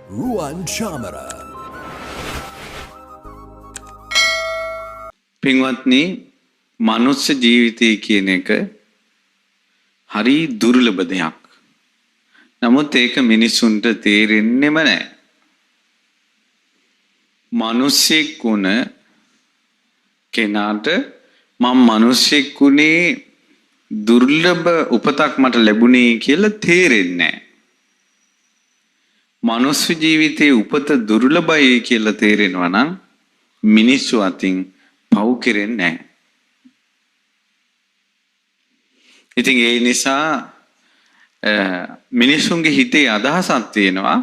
Ruwan Chamara. පින්වත්නි, මනුස්ස ජීවිතය කියන එක හරි දුර්ලභ දෙයක්. නමුත් ඒක මිනිසුන්ට තේරෙන්නෙම නෑ. මිනිස්සෙක් වුණ කෙනාට මං මිනිස්සෙක් වුණේ දුර්ලභ උපතක් මට ලැබුණේ කියලා තේරෙන්නේ නෑ. මනුස්ස ජීවිතයේ උපත දුර්ලභයි කියලා තේරෙනවා නම් මිනිස්සු අතින් පව් කෙරෙන්නේ නෑ. ඉතින් ඒ නිසා මිනිස්සුන්ගේ හිතේ අදහසක් තියෙනවා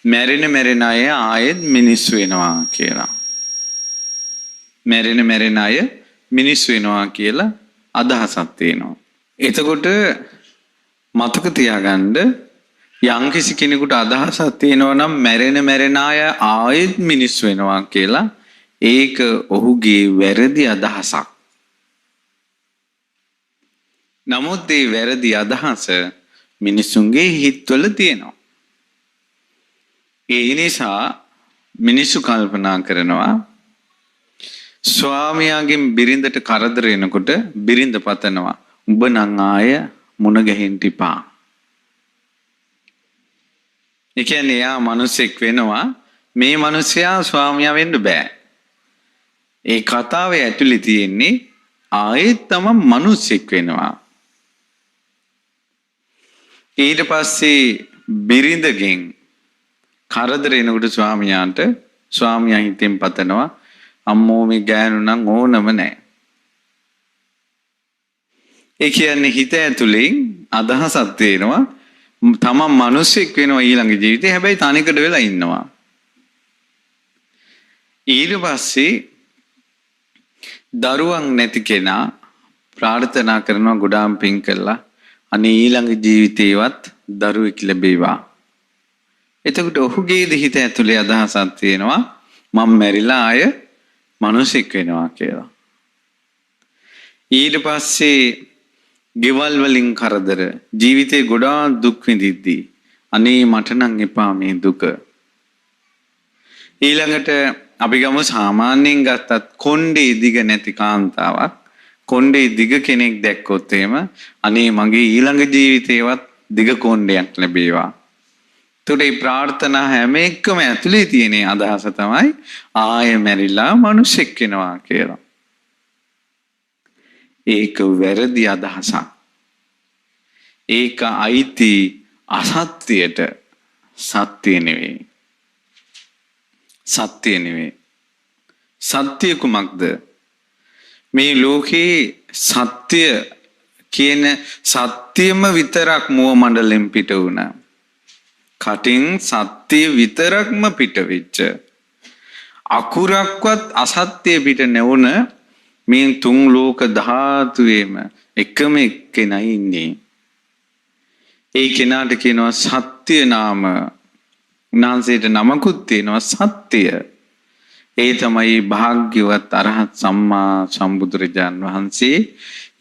මැරෙන මැරෙන අය ආයෙත් මිනිස්සු වෙනවා කියලා. මැරෙන මැරෙන අය මිනිස්සු වෙනවා කියලා අදහසක් තියෙනවා. එතකොට මතක තියාගන්න, යම්කිසි කෙනෙකුට අදහසක් තියෙනවා නම් මැරෙන මැරෙන අය ආයෙත් මිනිස්සු වෙනවා කියලා, ඒක ඔහුගේ වැරදි අදහසක්. නමුත් ඒ වැරදි අදහස මිනිසුන්ගේ හිත්වල තියෙනවා. ඒ නිසා මිනිස්සු කල්පනා කරනවා ස්වාමියාගෙන් බිරිඳට කරදර එනකොට බිරිඳ පතනවා, උඹ නම් ආය මුණ ගැහෙන්න එපා. ඒ කියන්නේ එයා මිනිසෙක් වෙනවා, මේ මිනිසයා ස්වාමියා වෙන්න බෑ. ඒ කතාවේ ඇතුලේ තියෙන්නේ ආයෙත් තමන් මිනිසෙක් වෙනවා. ඊට පස්සේ බිරිඳගෙන් කරදර එනකොට ස්වාමියාට, ස්වාමියා හිතෙන් පතනවා, අම්මෝ මේ ගෑනු නම් ඕනම නෑ. ඒ කියන්නේ හිත ඇතුලෙන් අදහසක් තියෙනවා තමන් මිනිසෙක් වෙනවා ඊළඟ ජීවිතේ, හැබැයි තනිකට වෙලා ඉන්නවා. ඊට පස්සේ දරුවන් නැති කෙනා ප්‍රාර්ථනා කරනවා ගොඩාක් පින් කරලා, අනේ ඊළඟ ජීවිතේවත් දරුවෙක් ලැබේවා. එතකොට ඔහුගේ හිත ඇතුලේ අදහසක් තියෙනවා මම මැරිලා ආය මිනිසෙක් වෙනවා කියලා. ඊට පස්සේ ගෙවල් වලින් කරදර, ජීවිතේ ගොඩාක් දුක් විඳිද්දී අනේ මට නම් එපා මේ දුක. ඊළඟට අපි ගමු සාමාන්‍යයෙන් ගත්තත් කොණ්ඩේ දිග නැති කාන්තාවක් කොණ්ඩේ දිග කෙනෙක් දැක්කොත් එහෙම අනේ මගේ ඊළඟ ජීවිතේවත් දිග කොණ්ඩයක් ලැබේවා. එතකොට මේ ප්‍රාර්ථනා හැම එකම ඇතුලේ තියෙන අදහස තමයි ආය මැරිලා මිනිසෙක් වෙනවා කියලා. ඒක වැරදි අදහසක්. ඒක අයිති අසත්‍යයට, සත්‍ය නෙවෙයි. සත්‍ය නෙවෙයි. සත්‍ය කුමක්ද? මේ ලෝකේ සත්‍ය කියන සත්‍යම විතරක් මුව මණ්ඩලෙන් පිට වුණා. කටින් සත්‍ය විතරක්ම පිට වෙච්ච, අකුරක්වත් අසත්‍ය පිට නැවුන මේ තුන් ලෝක ධාතුවේම එකම එක්කෙනයි ඉන්නේ. ඒ කෙනාට කියනවා සත්‍ය නාම. උන්වහන්සේට නමකුත් තියෙනවා සත්‍ය. ඒ තමයි භාග්‍යවත් අරහත් සම්මා සම්බුදුරජාන් වහන්සේ.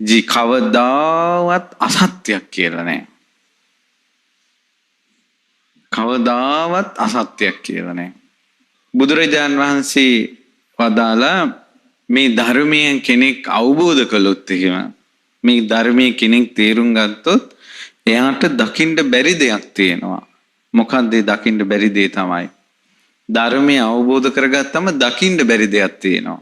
ජී කවදාවත් අසත්‍යයක් කියලා නෑ. කවදාවත් අසත්‍යයක් කියලා නෑ. බුදුරජාන් වහන්සේ වදාලා මේ ධර්මයෙන් කෙනෙක් අවබෝධ කළොත් එහෙම, මේ ධර්මයේ කෙනෙක් තේරුම් ගත්තොත් එයාට දකින්න බැරි දෙයක් තියෙනවා. මොකන්ද ඒ දකින්න බැරි දේ තමයි? ධර්මය අවබෝධ කරගත්තම දකින්න බැරි දෙයක් තියෙනවා.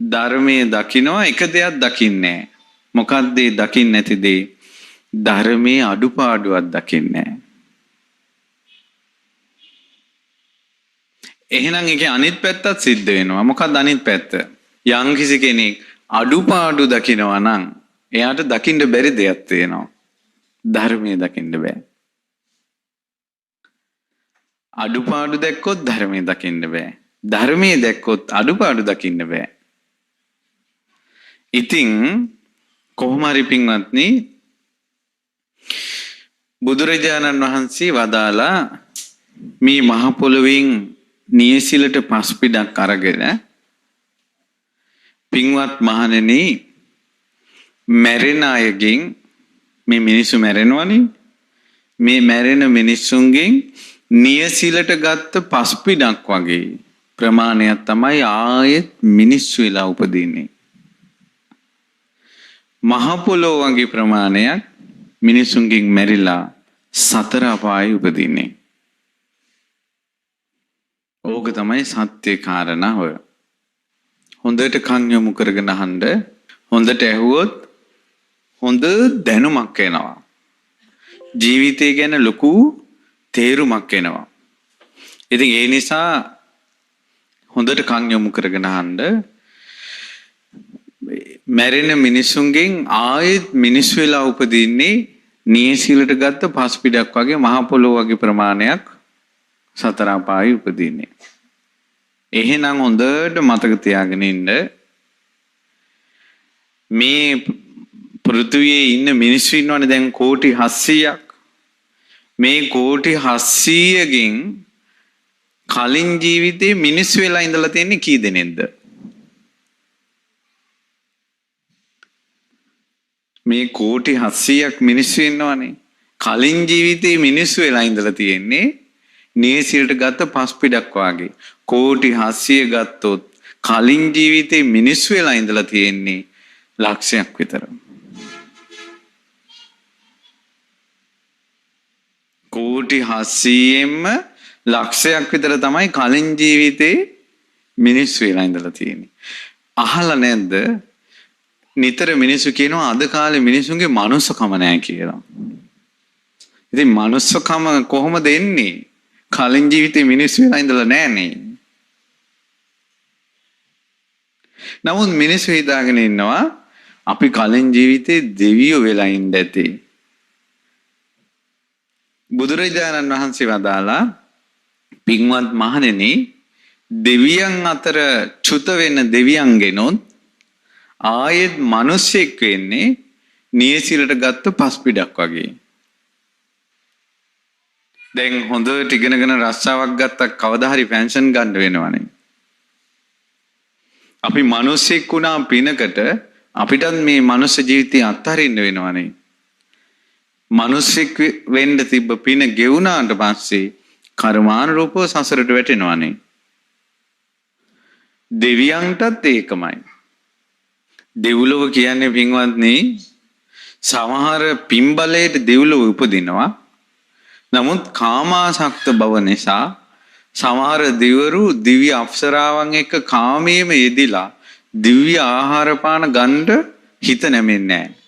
ධර්මය දකිනවා, එක දෙයක් දකින්නේ නෑ. මොකද්ද ඒ දකින්න නැති දේ? ධර්මයේ අඩුපාඩුවක් දකින්නේ නෑ. එහෙනම් ඒකේ අනිත් පැත්තත් සිද්ධ වෙනවා. මොකක්ද අනිත් පැත්ත? යම්කිසි කෙනෙක් අඩුපාඩු දකිනවා නම් එයාට දකින්න බැරි දෙයක් තියෙනවා. ධර්මයේ දකින්න බෑ. අඩුපාඩු දැක්කොත් ධර්මයේ දකින්න බෑ. ධර්මයේ දැක්කොත් අඩුපාඩු දකින්න බෑ. ඉතින් කොහොම හරි පින්වත්නි, බුදුරජාණන් වහන්සේ වදාලා මේ මහ පොළොවෙන් නියසිලට පස් පිටක් අරගෙන, පින්වත් මහණෙනි, මැරෙන අයගෙන්, මේ මිනිස්සු මැරෙනවනේ, මේ මැරෙන මිනිස්සුන්ගෙන් නියසිලට ගත්ත පස්පිඩක් වගේ ප්‍රමාණයක් තමයි ආයෙත් මිනිස්සු වෙලා උපදින්නේ. මහ පොළොව වගේ ප්‍රමාණයක් මිනිසුන්ගෙන් මැරිලා සතර අපායේ උපදින්නේ. ඕක තමයි සත්‍ය කාරණාව. හොඳට කන් යොමු කරගෙන අහන්න. හොඳට ඇහුවොත් හොඳ දැනුමක් එනවා. ජීවිතය ගැන ලොකු තේරුමක් එනවා. ඉතින් ඒ නිසා හොඳට කන් යොමු කරගෙන අහන්න. මැරෙන මිනිසුන්ගෙන් ආයෙත් මිනිස් වෙලා උපදින්නේ නියසිලට ගත්ත පස් පිටක් වගේ මහ පොළොව වගේ ප්‍රමාණයක් සතර අපායේ උපදින්නේ. එහෙනම් හොඳට මතක තියාගෙන ඉන්න, මේ පෘථිවියේ ඉන්න මිනිස්සු ඉන්නවනේ දැන් කෝටි 700ක්. මේ කෝටි 700කින් කලින් ජීවිතේ මිනිස් වෙලා ඉඳලා තියෙන්නේ කී දෙනෙක්ද? මේ කෝටි 700ක් මිනිස්සු ඉන්නවනේ. කලින් ජීවිතේ මිනිස්සු වෙලා ඉඳලා තියෙන්නේ නියසිලට ගත්ත පස් පිටක් වාගේ. කෝටි 700 ගත්තොත් කලින් ජීවිතේ මිනිස්සු වෙලා ඉඳලා තියෙන්නේ ලක්ෂයක් විතර. කෝටි 700ෙන්ම ලක්ෂයක් විතර තමයි කලින් ජීවිතේ මිනිස්සු වෙලා ඉඳලා තියෙන්නේ. අහලා නැද්ද? නිතර මිනිස්සු කියනවා අද කාලේ මිනිසුන්ගේ මනුස්සකම නෑ කියලා. ඉතින් මනුස්සකම කොහොමද එන්නේ? කලින් ජීවිතේ මිනිස්සු වෙලා ඉඳලා නෑනේ. නමුත් මිනිස්සු හිතාගෙන ඉන්නවා අපි කලින් ජීවිතේ දෙවියෝ වෙලා ඉන්න ඇති. බුදුරජාණන් වහන්සේ වදාලා, පින්වත් මහණෙනි, දෙවියන් අතර චුත වෙන දෙවියන්ගෙනොත් ආයෙත් මිනිස්සෙක් වෙන්නේ නියසිලට ගත්ත පස් පිටක් වගේ. දැන් හොඳට ඉගෙනගෙන රස්සාවක් ගත්තක් කවදා හරි පෙන්ෂන් ගන්න වෙනවනේ. අපි මිනිස්සෙක් වුණා පිනකට අපිටත් මේ මනුස්ස ජීවිතය අත්හරින්න වෙනවනේ. මිනිස්සෙක් වෙන්න තිබ්බ පින ගෙවුනාට පස්සේ කර්මානුරූපව සසරට වැටෙනවනේ. දෙවියන්ටත් ඒකමයි. දෙව්ලොව කියන්නේ පින්වත්නි, සමහර පින් බලයට දෙව්ලොව උපදිනවා. නමුත් කාමාසක්ත බව නිසා සමහර දෙවිවරු දිව්‍ය අප්සරාවන් එක්ක කාමයේම යෙදිලා දිව්‍ය ආහාර පාන ගන්න හිත නැමෙන්නේ නැහැ.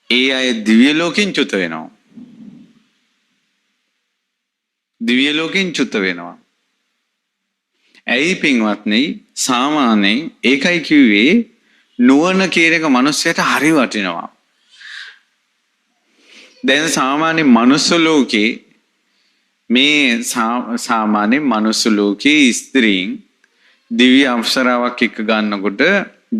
ඒ අය දිව්‍ය ලෝකෙන් චුත වෙනවා. දිව්‍ය ලෝකෙන් චුත වෙනවා. ඇයි පින්වත්නි, සාමාන්‍යයෙන් ඒකයි කිව්වේ නුවණ කියන එක මනුස්සයට හරි වටිනවා. දැන් සාමාන්‍ය මනුස්ස ලෝකේ මේ සාමාන්‍ය මනුස්ස ලෝකේ ස්ත්‍රීන් දිව්‍ය අප්සරාවක් එක්ක ගන්නකොට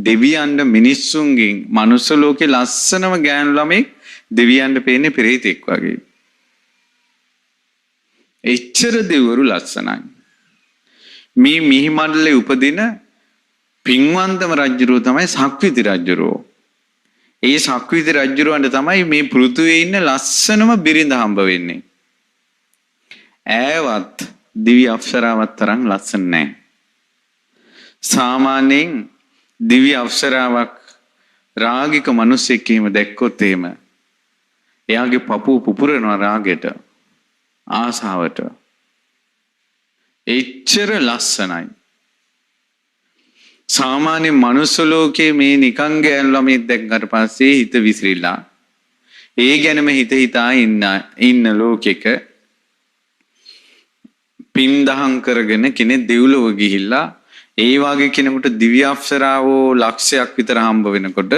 දෙවියන්ට මිනිස්සුන්ගෙන් මනුස්ස ලෝකේ ලස්සනම ගෑනු ළමෙක් දෙවියන්ට පේන්නේ පෙරේතෙක් වගේ. එච්චර දෙවිවරු ලස්සනයි. මේ මිහි මණ්ඩලේ උපදින පින්වන්තම රජුරෝ තමයි සක්විති රජුරෝ. ඒ සක්විති රජුරවන්ට තමයි මේ පෘථුවේ ඉන්න ලස්සනම බිරිඳ හම්බ වෙන්නේ. ඈවත් දිව්‍ය අප්සරාවක් තරම් ලස්සන නෑ. සාමාන්‍යයෙන් දිව්‍ය අප්සරාවක් රාගික මිනිස්සෙක් එහෙම දැක්කොත් එහෙම එයාගේ පපුව පුපුරනවා රාගෙට, ආසාවට. එච්චර ලස්සනයි. සාමාන්‍ය මනුස්ස ලෝකයේ මේ නිකන් ගෑනු ළමයෙක් දැක්කට පස්සේ හිත විසිරිලා ඒ ගැනම හිත හිතා ඉන්න ලෝකෙක පින් දහම් කරගෙන කෙනෙක් දෙව්ලොව ගිහිල්ලා ඒ වගේ කෙනෙකුට දිව්‍ය අප්සරාවෝ ලක්ෂයක් විතර හම්බ වෙනකොට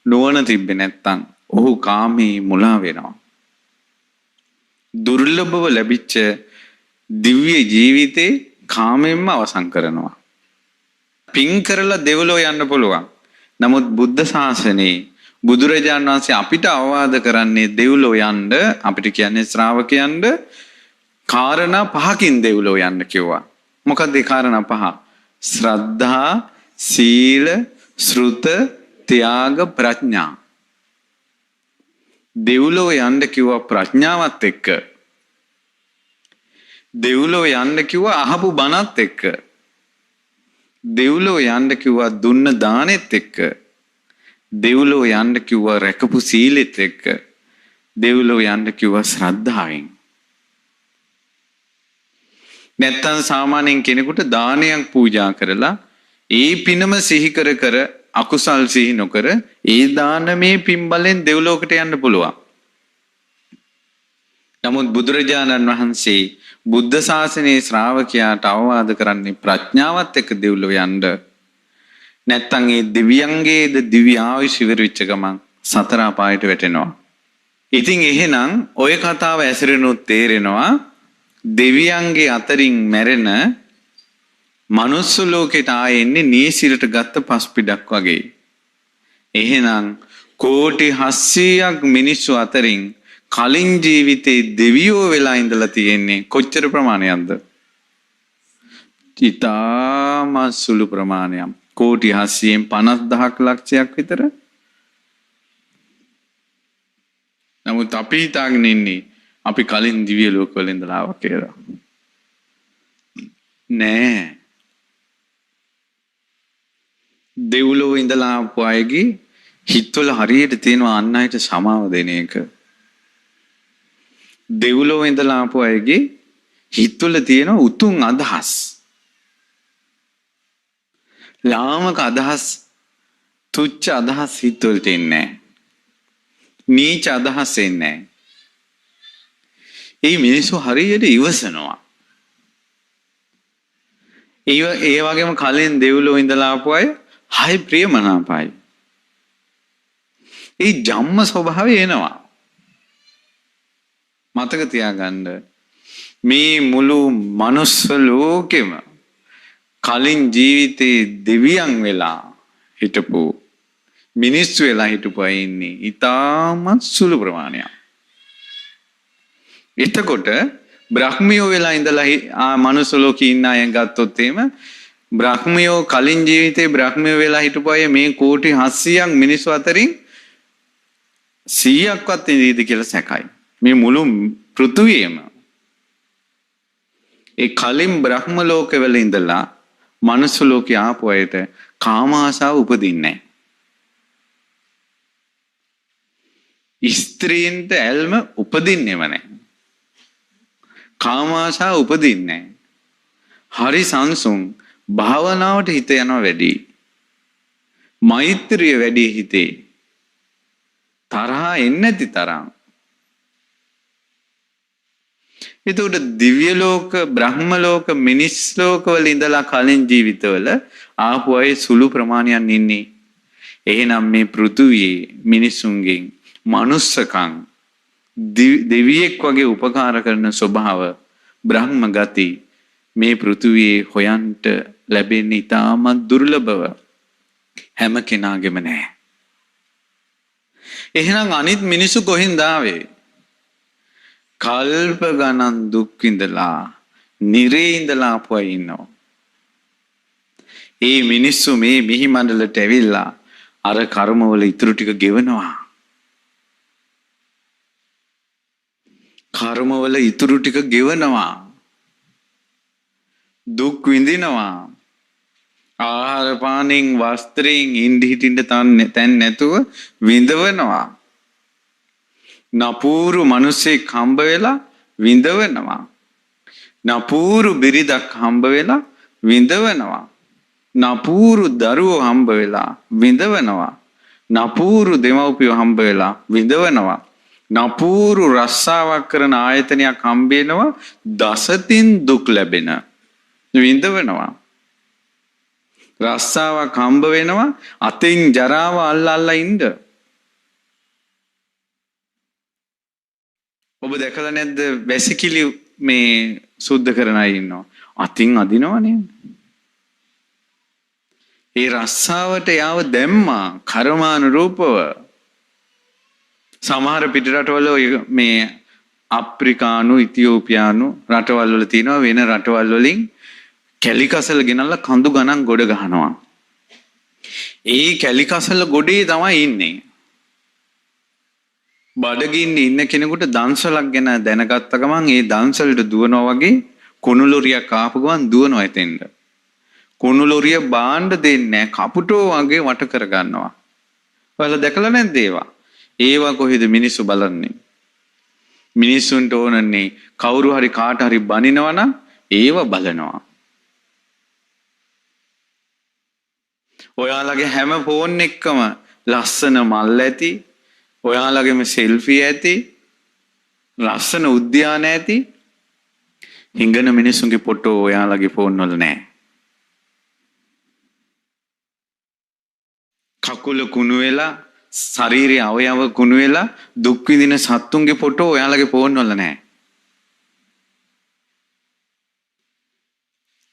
නුවණ තිබ්බේ නැත්තම් ඔහු කාමේ මුලා වෙනවා. දුර්ලභව ලැබිච්ච දිව්‍ය ජීවිතේ කාමයෙන්ම අවසන් කරනවා. පින් කරලා දෙව්ලොව යන්න පුළුවන්. නමුත් බුද්ධ ශාසනයේ බුදුරජාණන් වහන්සේ අපිට අවවාද කරන්නේ දෙව්ලොව යන්න, අපිට කියන්නේ ශ්‍රාවකයන්ට කාරණා පහකින් දෙව්ලොව යන්න කිව්වා. මොකක්ද ඒ කාරණා පහ? ශ්‍රද්ධා, සීල, ශ්‍රුත, ත්‍යාග, ප්‍රඥා. දෙව්ලොව යන්න කිව්වා ප්‍රඥාවත් එක්ක. දෙව්ලොව යන්න කිව්වා අහපු බණත් එක්ක. දෙව්ලොව යන්න කිව්වා දුන්න දානෙත් එක්ක. දෙව්ලොව යන්න කිව්වා රැකපු සීලෙත් එක්ක. දෙව්ලොව යන්න කිව්වා ශ්‍රද්ධාවෙන්. නැත්තම් සාමාන්‍යයෙන් කෙනෙකුට දානයක් පූජා කරලා ඒ පිනම සිහි කර කර අකුසල් සිහි නොකර ඒ දානමේ පින් බලෙන් දෙව්ලොවකට යන්න පුළුවන්. නමුත් බුදුරජාණන් වහන්සේ බුද්ධ ශාසනයේ ශ්‍රාවකයාට අවවාද කරන්නේ ප්‍රඥාවත් එක්ක දෙව්ලොව යන්න. නැත්තම් ඒ දෙවියන්ගේද දිව්‍ය ආයුෂ ඉවර වෙච්ච ගමන් සතර අපායට වැටෙනවා. ඉතින් එහෙනම් ඔය කතාව ඇසුරිනුත් තේරෙනවා දෙවියන්ගේ අතරින් මැරෙන මනුස්ස ලෝකෙට ආයෙ එන්නේ නීසිරට ගත්ත පස් පිටක් වගේ. එහෙනම් කෝටි 700ක් මිනිස්සු අතරින් කලින් ජීවිතේ දෙවියෝ වෙලා ඉඳලා තියෙන්නේ කොච්චර ප්‍රමාණයක්ද? ඉතාමත් සුළු ප්‍රමාණයක්. කෝටි 700න් 50000ක් ලක්ෂයක් විතර. නමුත් අපි හිතාගෙන ඉන්නේ අපි කලින් දිව්‍ය ලෝකවල ඉඳලා ආවා කියලා. නෑ. දෙව්ලොව ඉඳලා ආපු අයගේ හිතවල හරියට තියෙනවා අන් අයට සමාව දෙන එක. දෙව්ලොව ඉඳලා ආපු අයගේ හිතවල තියෙන උතුම් අදහස්. ලාමක අදහස්, තුච්ච අදහස් හිතවලට එන්නේ නෑ. නීච අදහස් එන්නේ නෑ. ඒ මිනිස්සු හරියට ඉවසනවා. ඒ වගේම කලින් දෙව්ලොව ඉඳලා ආපු අය හරි ප්‍රියමනාපයි. ඒ ජම්ම ස්වභාවය එනවා. මතක තියාගන්න මේ මුළු මනුස්ස ලෝකෙම කලින් ජීවිතේ දෙවියන් වෙලා හිටපු මිනිස්සු වෙලා හිටපු අය ඉන්නේ ඉතාමත් සුළු ප්‍රමාණයක්. එතකොට බ්‍රහ්මියෝ වෙලා ඉඳලා මනුස්ස ලෝකේ ඉන්න අය ගත්තොත් එහෙම බ්‍රහ්මියෝ කලින් ජීවිතේ බ්‍රහ්මියෝ වෙලා හිටපු අය මේ කෝටි 700ක් මිනිස්සු අතරින් 100ක්වත් ඉඳීද කියලා සැකයි. මේ මුළු පෘථුවියම ඒ කලින් බ්‍රහ්ම ලෝකවල ඉඳලා මනුස්ස ලෝකේ ආපු අයට කාම ආශාව උපදින්නේ නැහැ. ස්ත්‍රීන්ට ඇල්ම උපදින්නේම නැහැ. කාම ආශාව උපදින්නේ නැහැ. හරි සංසුන් භාවනාවට හිත යනවා වැඩි. මෛත්‍රිය වැඩි හිතේ. තරහා එන්නේ නැති තරම්. එතකොට දිව්‍ය ලෝක, බ්‍රහ්ම ලෝක, මිනිස් ලෝකවල ඉඳලා කලින් ජීවිතවල ආපු අය සුළු ප්‍රමාණයක් ඉන්නේ. එහෙනම් මේ පෘථුවියේ මිනිසුන්ගෙන් මනුස්සකම් දෙවියෙක් වගේ උපකාර කරන ස්වභාව බ්‍රහ්ම ගති මේ පෘථුවියේ හොයන්ට ලැබෙන්නේ ඉතාමත් දුර්ලභව. හැම කෙනාගේම නෑ. එහෙනම් අනිත් මිනිස්සු කොහෙන්ද ආවේ? කල්ප ගණන් දුක් විඳලා නිරේ ඉඳලා ආපු අය ඉන්නවා. ඒ මිනිස්සු මේ මිහි මණ්ඩලට ඇවිල්ලා අර කර්මවල ඉතුරු ටික ගෙවනවා. කර්මවල ඉතුරු ටික ගෙවනවා. දුක් විඳිනවා. ආහාර පානෙන් වස්ත්‍රයෙන් ඉඳ හිටින්න තැන් නැතුව විඳවනවා. නපුරු මිනිස්සෙක් හම්බ වෙලා විඳවනවා. නපුරු බිරිඳක් හම්බ වෙලා විඳවනවා. නපුරු දරුවෝ හම්බ වෙලා විඳවනවා. නපුරු දෙමව්පියෝ හම්බ වෙලා විඳවනවා. නපුරු රස්සාවක් කරන ආයතනයක් හම්බ වෙනවා. දසතින් දුක් ලැබෙන විඳවනවා. රස්සාවක් හම්බ වෙනවා. අතින් ජරාව අල්ල අල්ල ඉන්න. ඔබ දැකලා නැද්ද වැසිකිලි මේ සුද්ධ කරන අය ඉන්නවා. අතින් අදිනවා නේද? ඒ රස්සාවට යාව දැම්මා කර්මානුරූපව. සමහර පිට රටවල ඔය මේ අප්‍රිකානු ඉතියෝපියානු රටවල් වල තියෙනවා වෙන රටවල් වලින් කැලි කසල ගෙනල්ලා කඳු ගණන් ගොඩ ගහනවා. ඒ කැලි කසල ගොඩේ තමයි ඉන්නේ. බඩගින්නේ ඉන්න කෙනෙකුට දන්සලක් ගැන දැනගත්ත ගමන් ඒ දන්සලට දුවනවා වගේ කුණු ලොරියක් ආපු ගමන් දුවනවා එතෙන්ට. කුණු ලොරිය බාණ්ඩ දෙන්නේ නැහැ, කපුටෝ වගේ වට කරගන්නවා. ඔයාලා දැකලා නැද්ද ඒවා? ඒවා කොහෙද මිනිස්සු බලන්නේ? මිනිස්සුන්ට ඕනන්නේ කවුරු හරි කාට හරි බනිනවා නම් ඒව බලනවා. ඔයාලගේ හැම ෆෝන් එකකම ලස්සන මල් ඇති, ඔයාලගේම සෙල්ෆි ඇති, ලස්සන උද්‍යාන ඇති. හිඟන මිනිස්සුන්ගේ ෆොටෝ ඔයාලගේ ෆෝන් වල නෑ. කකුල කුණු වෙලා, ශරීරයේ අවයව කුණු වෙලා දුක් විඳින සත්තුන්ගේ ෆොටෝ ඔයාලගේ ෆෝන් වල නෑ.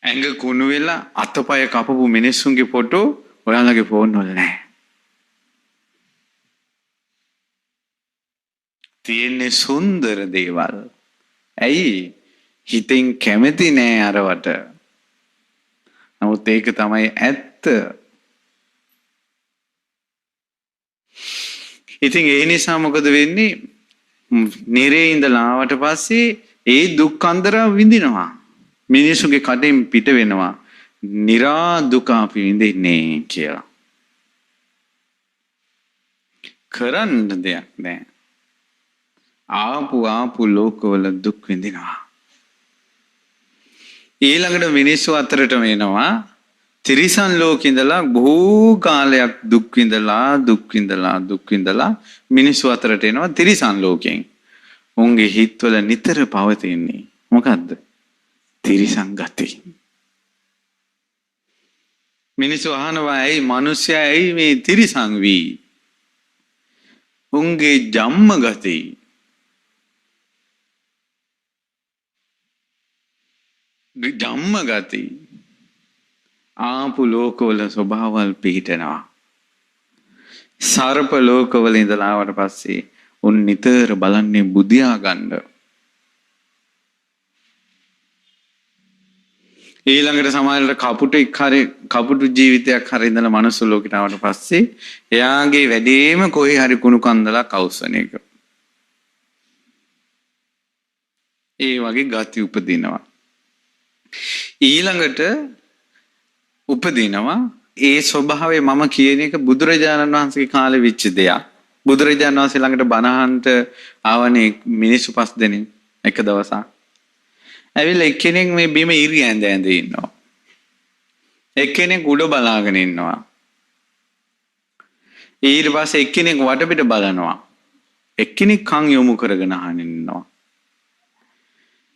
ඇඟ කුණු වෙලා අතපය කපපු මිනිස්සුන්ගේ ෆොටෝ ඔයාලගේ ෆෝන් වල නෑ. තියෙන්නේ සුන්දර දේවල්. ඇයි? හිතෙන් කැමති නෑ අරවට. නමුත් ඒක තමයි ඇත්ත. ඉතින් ඒ නිසා මොකද වෙන්නේ? නිරේ ඉඳලා ආවට පස්සේ ඒ දුක් අන්දරා විඳිනවා. මිනිසුගේ කටින් පිට වෙනවා නිරා දුක අපි විඳින්නේ කියලා. කරන්න දෙයක් නෑ. ආපු ආපු ලෝකවල දුක් විඳිනවා. ඊළඟට මිනිස්සු අතරටම එනවා තිරිසන් ලෝකෙ ඉඳලා බොහෝ කාලයක් දුක් විඳලා දුක් විඳලා දුක් විඳලා මිනිස්සු අතරට එනවා තිරිසන් ලෝකෙන්. උන්ගේ හිතවල නිතර පවතින්නේ මොකද්ද? තිරිසන් ගති. මිනිස්සු අහනවා ඇයි මිනිස්සයා ඇයි මේ තිරිසන් වී? උන්ගේ ජම්ම ගති. ජම්ම ගති. ආපු ලෝකවල ස්වභාවල් පිහිටනවා. සර්ප ලෝකවල ඉඳලා ආවට පස්සේ උන් නිතර බලන්නේ බුදියා ගන්න. ඊළඟට සමහරවිට කපුටෙක් හරි කපුටු ජීවිතයක් හරි ඉඳලා මනුස්ස ලෝකෙට ආවට පස්සේ එයාගේ වැඩේම කොහේ හරි කුණු කන්දලක් අවුස්සන එක. ඒ වගේ ගති උපදිනවා. ඊළඟට උපදිනවා ඒ ස්වභාවය මම කියන එක බුදුරජාණන් වහන්සේගේ කාලේ වෙච්ච දෙයක්. බුදුරජාණන් වහන්සේ ළඟට බණ අහන්ට ආවනේ මිනිස්සු පස් දෙනෙක් එක දවසක්. ඇවිල්ලා එක්කෙනෙක් මේ බිම ඉරි ඇඳ ඇඳ ඉන්නවා. එක්කෙනෙක් උඩ බලාගෙන ඉන්නවා. ඊට පස්සේ එක්කෙනෙක් වටපිට බලනවා. එක්කෙනෙක් කන් යොමු කරගෙන අහගෙන ඉන්නවා.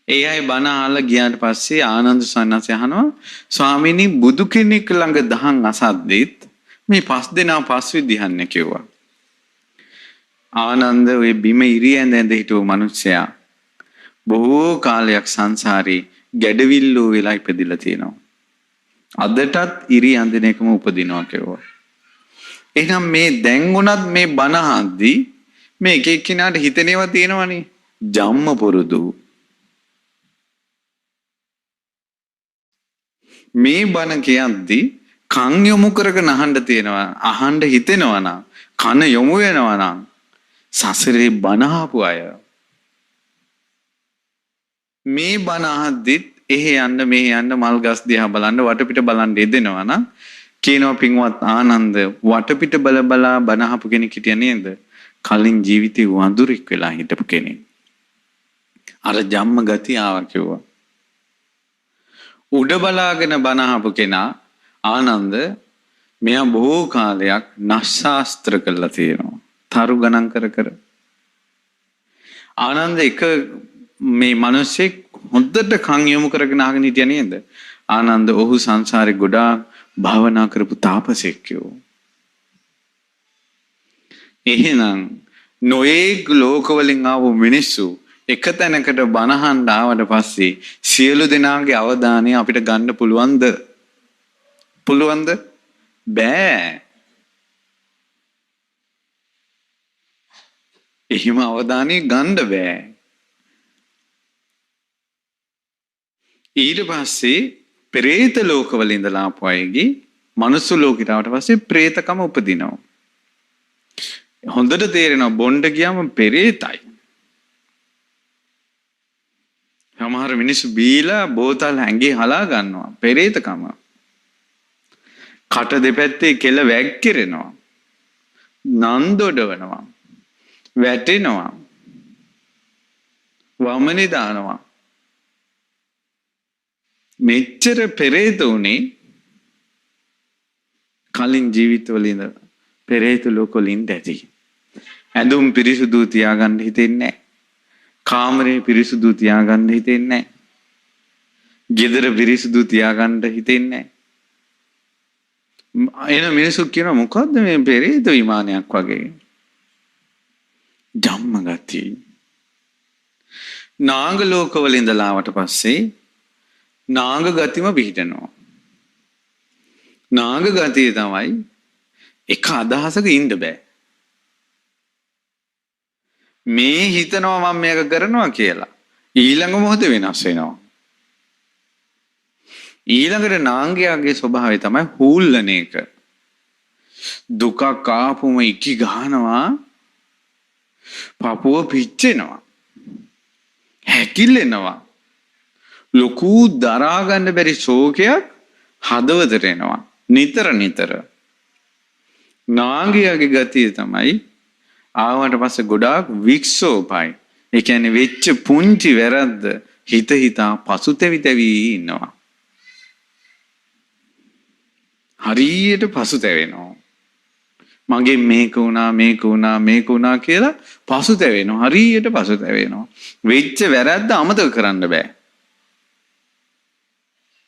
ඒ අය බණ අහලා ගියාට පස්සේ ආනන්ද සන්නස්ස අහනවා, ස්වාමීනි බුදු කෙනෙක් ළඟ දහම් අසද්දිත් මේ පස් දෙනා පස් විදිහන්නේ කිව්වා. ආනන්ද ඔය බිම ඉරි ඇඳ ඇඳ හිටපු මිනිස්සයා බොහෝ කාලයක් සංසාරේ ගැඩවිල්ලෝ වෙලා ඉපදිලා තියෙනවා. අදටත් ඉරි අඳින එකම උපදිනවා කිව්වා. එහෙනම් මේ දැන් වුණත් මේ බණ අහද්දි මේ එක එක්කිනාට හිතෙනේවා තියෙනවනේ. ජම්ම පුරුදු. මේ බණ කියද්දි කන් යොමු කරගෙන අහන්න තියෙනවා. අහන්න හිතෙනවා නම්, කන යොමු වෙනවා නම් සසරේ බණ අහපු අය මේ බණ අහද්දිත් එහෙ යන්න මෙහෙ යන්න මල් ගස් දිහා බලන්න වටපිට බලන්න යෙදෙනවා නම් කියනවා පින්වත් ආනන්ද වටපිට බල බලා බණ අහපු කෙනෙක් හිටියා නේද? කලින් ජීවිතේ වඳුරෙක් වෙලා හිටපු කෙනෙක්. අර ජම්ම ගති ආවා කිව්වා. උඩ බලාගෙන බණ අහපු කෙනා ආනන්ද මෙයා බොහෝ කාලයක් නෂ්ශාස්ත්‍ර කරලා තියෙනවා. තරු ගණන් කර කර. ආනන්ද එක මේ මිනිස්සෙක් හොඳට කන් යොමු කරගෙන අහගෙන හිටියා නේද? ආනන්ද ඔහු සංසාරේ ගොඩාක් භාවනා කරපු තාපසෙක් කිව්වා. එහෙනම් නොයේක් ලෝකවලින් ආපු මිනිස්සු එක තැනකට බණ අහන්න ආවට පස්සේ සියලු දෙනාගේ අවධානය අපිට ගන්න පුළුවන්ද? පුළුවන්ද? බෑ. එහෙම අවධානය ගන්න බෑ. ඊට පස්සේ ප්‍රේත ලෝකවල ඉඳලා ආපු අයගේ මනුස්ස ලෝකෙට ආවට පස්සේ ප්‍රේතකම උපදිනවා. හොඳට තේරෙනවා බොණ්ඩ ගියාම පෙරේතයි. සමහර මිනිස්සු බීලා බෝතල් ඇඟේ හලා ගන්නවා. පෙරේතකම. කට දෙපැත්තේ කෙල වැක්කිරෙනවා. නන්දොඩවනවා. වැටෙනවා. වමනේ දානවා. මෙච්චර පෙරේත උනේ කලින් ජීවිතවල ඉඳලා පෙරේත ලෝකවල ඉඳ ඇති. ඇඳුම් පිරිසුදු තියාගන්න හිතෙන්නේ නැහැ. කාමරේ පිරිසුදු තියාගන්න හිතෙන්නේ නැහැ. ගෙදර පිරිසුදු තියාගන්න හිතෙන්නේ නැහැ. එන මිනිස්සු කියනවා මොකද්ද මේ පෙරේත විමානයක් වගේ. ධම්ම ගති. නාග ලෝකවල ඉඳලා ආවට පස්සේ නාග ගතිම පිහිටනවා. නාග ගතිය තමයි එක අදහසක ඉන්න බෑ. මේ හිතනවා මම මේක කරනවා කියලා. ඊළඟ මොහොතේ වෙනස් වෙනවා. ඊළඟට නාංගයාගේ ස්වභාවය තමයි හූල්ලන එක. දුකක් ආපුම ඉකි ගහනවා, පපුව පිච්චෙනවා, හැකිලෙනවා, ලොකු දරා ගන්න බැරි ශෝකයක් හදවතට එනවා නිතර නිතර. නාංගයාගේ ගතිය තමයි ආවට පස්සේ ගොඩාක් වික්ෂෝපයි. ඒ කියන්නේ වෙච්ච පුංචි වැරද්ද හිත හිතා පසුතැවි තැවි ඉන්නවා. හරියට පසුතැවෙනවා. මගේ මේක වුණා මේක වුණා මේක වුණා කියලා පසුතැවෙනවා. හරියට පසුතැවෙනවා. වෙච්ච වැරද්ද අමතක කරන්න බෑ.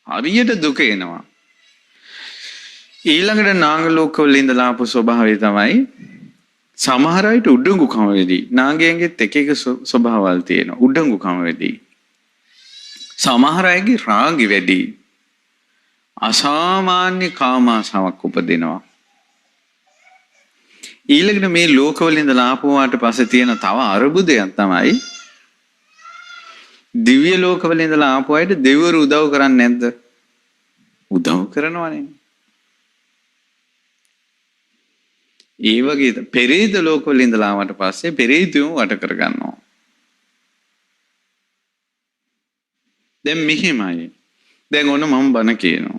හරියට දුක එනවා. ඊළඟට නාග ලෝකවල ඉඳලා ආපු ස්වභාවය තමයි සමහර අයට උඩඟුකම වෙදී. නාගයන්ගෙත් එක එක ස්වභාවල් තියෙනවා. උඩඟුකම වෙදී. සමහර අයගේ රාගي වැඩි. අසාමාන්‍ය කාමාසාවක් උපදිනවා. ඊළඟට මේ ලෝකවල ඉඳලා ආපුවාට පස්සේ තියෙන තව අරුබුදයක් තමයි දිව්‍ය ලෝකවල ඉඳලා ආපු අයට දෙවිවරු උදව් කරන්නේ නැද්ද? උදව් කරනවනේ. ඒ වගේ පෙරේත ලෝකවල ඉඳලා ආවට පස්සේ පෙරේතයෝ වට කරගන්නවා. දැන් මෙහෙමයි. දැන් ඔන්න මම බණ කියනවා.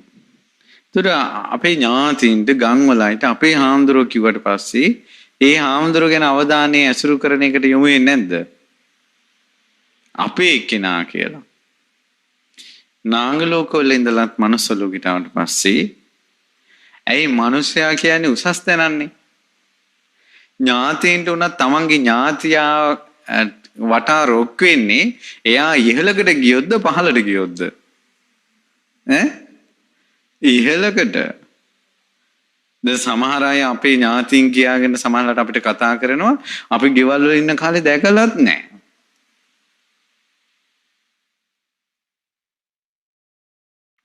ඒතර අපේ ඥාතීන්ට ගම්වල අයට අපේ හාමුදුරුවෝ කිව්වට පස්සේ ඒ හාමුදුරුවෝ ගැන අවධානය ඇසුරු කරන එකට යොමු වෙන්නේ නැද්ද? අපේ එක්කෙනා කියලා. නාග ලෝකවල ඉඳලත් මනුස්ස ලෝකෙට ආවට පස්සේ ඇයි මනුස්සයා කියන්නේ උසස් තැනන්නේ? ඥාතීන්ට උනත් තමන්ගේ ඥාතියා වටා රොක් වෙන්නේ එයා ඉහළකට ගියොත්ද පහළට ගියොත්ද? ඈ ඉහළකට. දැන් සමහර අය අපේ ඥාතීන් කියාගෙන සමහරවිට අපිට කතා කරනවා අපි ගෙවල් වල ඉන්න කාලේ දැකලත් නැහැ.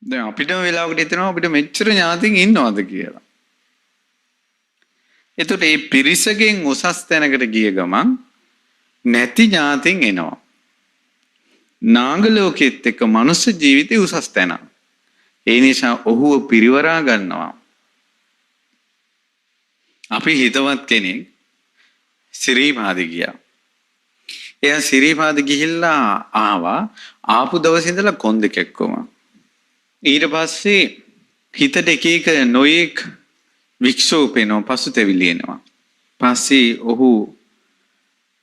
දැන් අපිටම වෙලාවකට හිතෙනවා අපිට මෙච්චර ඥාතීන් ඉන්නවද කියලා. එතකොට මේ පිරිසගෙන් උසස් තැනකට ගිය ගමන් නැති ඥාතීන් එනවා. නාග ලෝකෙත් එක්ක මනුස්ස ජීවිතේ උසස් තැනක්. ඒ නිසා ඔහුව පිරිවරා ගන්නවා. අපි හිතවත් කෙනෙක් සිරිපාද ගියා. එයා සිරිපාද ගිහිල්ලා ආවා. ආපු දවසේ ඉඳලා කොන් දෙක එක්කම. ඊට පස්සේ හිතට එක එක නොයෙක් වික්ෂෝප එනවා, පසුතැවිලි එනවා. පස්සේ ඔහු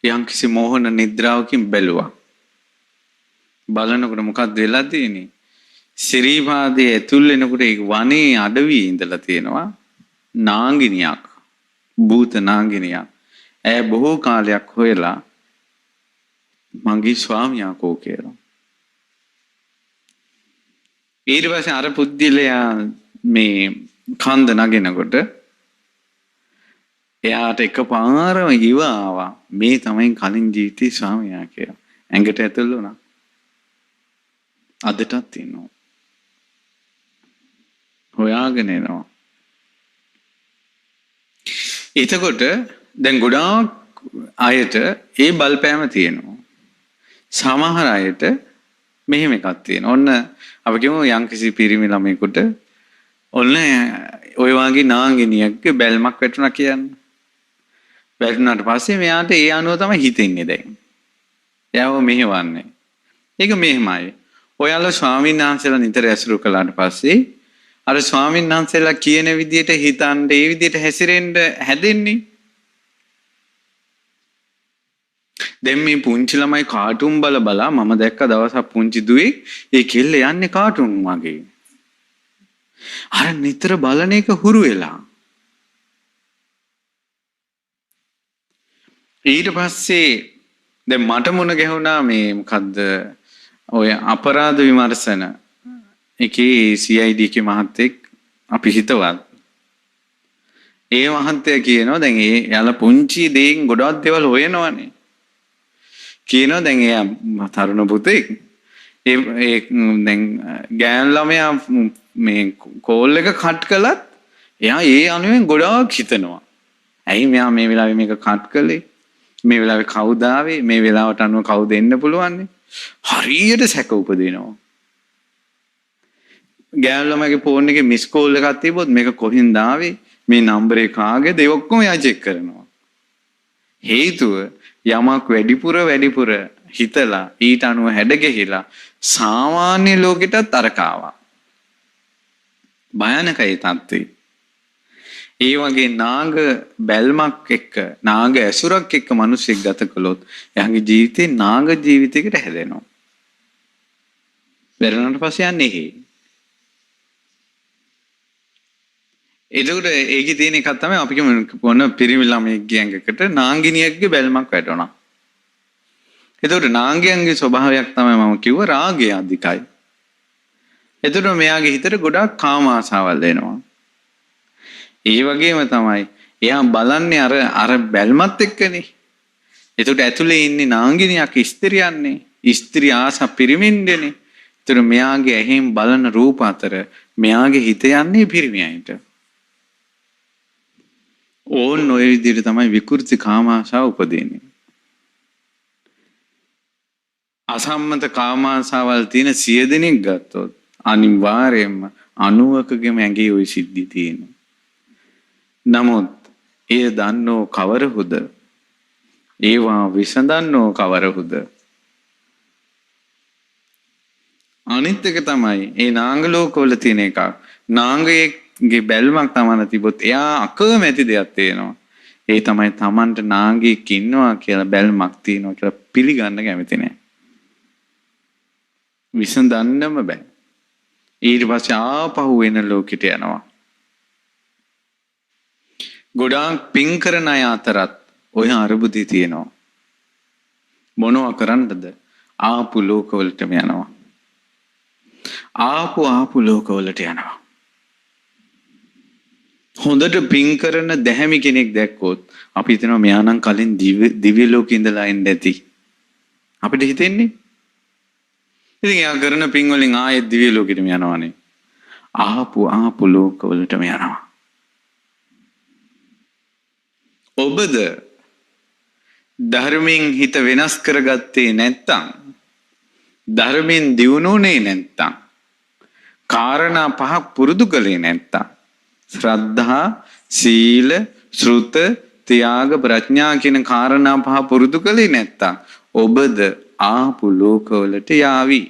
යම්කිසි මෝහන නිද්‍රාවකින් බැලුවා. බලනකොට මොකක්ද වෙලා තියෙන්නේ? සිරිපාදයේ ඇතුල් වෙනකොට ඒ වනේ අඩවියේ ඉඳලා තියෙනවා නාංගිනියක්, භූත නාංගිනියක්. ඇය බොහෝ කාලයක් හොයලා මගේ ස්වාමියා කෝ කියලා. ඊට පස්සේ අර පුද්ගලයා මේ කන්ද නගිනකොට එයාට එකපාරම ඉව ආවා මේ තමයි කලින් ජීවිතේ ස්වාමියා කියලා. ඇඟට ඇතුල් වුණා. අදටත් ඉන්නවා. හොයාගෙන එනවා. එතකොට දැන් ගොඩාක් අයට ඒ බලපෑම තියෙනවා. සමහර අයට මෙහෙම එකක් තියෙනවා. ඔන්න අපි කියමු යම්කිසි පිරිමි ළමයෙකුට ඔන්න ඔය වගේ නාංගිනියක්ගේ බැල්මක් වැටුණා කියන්න. වැටුණාට පස්සේ මෙයාට ඒ අනුව තමයි හිතෙන්නේ දැන්. එයාව මෙහෙවන්නේ. ඒක මෙහෙමයි. ඔයාලා ස්වාමීන් වහන්සේලා නිතර ඇසුරු කළාට පස්සේ අර ස්වාමීන් වහන්සේලා කියන විදියට හිතන්න, ඒ විදියට හැසිරෙන්න හැදෙන්නේ. දැන් මේ පුංචි ළමයි කාටුන් බල බලා මම දැක්ක දවසක් පුංචි දුවෙක් ඒ කෙල්ල යන්නේ කාටුන් වගේ. අර නිතර බලන එක හුරු වෙලා. ඊට පස්සේ දැන් මට මුණ ගැහුණා මේ මොකද්ද ඔය අපරාධ විමර්ශන එකේ CID එකේ මහත්තයෙක් අපි හිතවත්. ඒ මහත්තයා කියනවා දැන් ඒ යාලා පුංචි දෙයින් ගොඩක් දේවල් හොයනවනේ. කියනවා දැන් එයා තරුණ පුතෙක්. ඒ ඒ දැන් ගෑනු ළමයා මේ කෝල් එක කට් කළත් එයා ඒ අනුවෙන් ගොඩාක් හිතනවා. ඇයි මෙයා මේ වෙලාවේ මේක කට් කළේ? මේ වෙලාවේ කවුද ආවේ? මේ වෙලාවට අනුව කවුද එන්න පුළුවන්නේ? හරියට සැක උපදිනවා. ගෑනු ළමයාගේ ෆෝන් එකේ මිස් කෝල් එකක් තිබ්බොත් මේක කොහින්ද ආවේ? මේ නම්බරේ කාගේද? ඒ ඔක්කොම එයා චෙක් කරනවා. හේතුව යමක් වැඩිපුර හිතලා ඊට අනුව හැඩ ගැහිලා සාමාන්‍ය ලෝකෙටත් අරක ආවා. භයානකයි තත්ත්වේ. ඒ වගේ නාග බැල්මක් එක්ක නාග ඇසුරක් එක්ක මිනිස්සෙක් ගත කළොත් එයාගේ ජීවිතේ නාග ජීවිතයකට හැදෙනවා. වැරදුනට පස්සේ යන්නේ එහෙ. එතකොට ඒකේ තියෙන එකක් තමයි අපි කියමු මොන පිරිමි ළමයෙක්ගේ ඇඟකට නාංගිනියෙක්ගේ බැල්මක් වැටුණා. එතකොට නාංගියන්ගේ ස්වභාවයක් තමයි මම කිව්ව රාගය අධිකයි. එතකොට මෙයාගේ හිතට ගොඩාක් කාම ආසාවල් එනවා. ඒ වගේම තමයි එයා බලන්නේ අර අර බැල්මත් එක්කනේ. එතකොට ඇතුලේ ඉන්නේ නාංගිනියක් ස්ත්‍රියන්නේ. ස්ත්‍රී ආස පිරිමින්දනේ. එතකොට මෙයාගේ ඇහෙන් බලන රූප අතර මෙයාගේ හිත යන්නේ පිරිමියන්ට. ඕන් ඔය විදිහට තමයි විකෘති කාම ආශාව උපදින්නේ. අසම්මත කාම ආශාවල් තියෙන 100 දෙනෙක් ගත්තොත් අනිවාර්යයෙන්ම 90කගේම ඇඟේ ওই සිද්ධි තියෙනවා. නමුත් එය දන්නෝ කවරහුද? ඒවා විසඳන්නෝ කවරහුද? අනිත් එක තමයි ඒ නාංග ලෝකවල තියෙන එකක්. නාංගයෙක්ගේ බැල්මක් තමන තිබොත් එයා අකමැති දෙයක් තියෙනවා. ඒ තමයි තමන්ට නාංගයෙක් ඉන්නවා කියලා බැල්මක් තියෙනවා කියලා පිළිගන්න කැමති නෑ. විසඳන්නම බෑ. ඊට පස්සේ ආපහු වෙන ලෝකෙට යනවා. ගොඩාක් පින් කරන අය අතරත් ඔය අරුබුදි තියෙනවා. මොනවා කරන්නද? ආපු ලෝකවලටම යනවා. ආපු ලෝකවලට යනවා. හොඳට පින් කරන දැහැමි කෙනෙක් දැක්කොත් අපි හිතනවා මෙයා නම් කලින් දිව්‍ය ලෝකෙ ඉඳලා එන්න ඇති. අපිට හිතෙන්නේ. ඉතින් එයා කරන පින් වලින් ආයෙත් දිව්‍ය ලෝකෙටම යනවානේ. ආපු ලෝකවලටම යනවා. ඔබද ධර්මයෙන් හිත වෙනස් කරගත්තේ නැත්තම්, ධර්මයෙන් දියුණුනේ නැත්තම්, කාරණා පහක් පුරුදු කළේ නැත්තම්, ශ්‍රද්ධා, සීල, ශ්‍රුත, ත්‍යාග, ප්‍රඥා කියන කාරණා පහ පුරුදු කළේ නැත්තම් ඔබද ආපු ලෝකවලට යාවි.